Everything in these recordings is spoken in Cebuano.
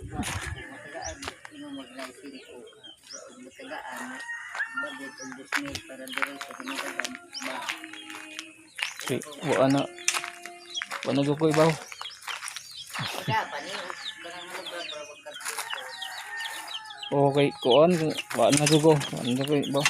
Matagaan imo mag-license o matagaan budget og 2,000 para diretso kung ba. Kay wa na wa na ko ibaw. Wala pa ni kanang lugar para magkartito. Okay, kuan wa na ko. Wa na ko ibaw.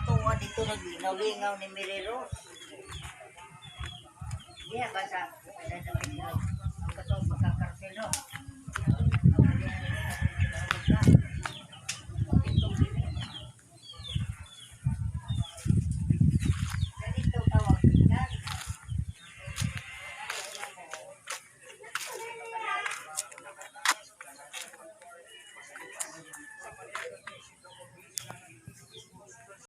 Tunga dito naglingaw-lingaw ni Mary Rose. Diya ba sa ang katong magkakarselo?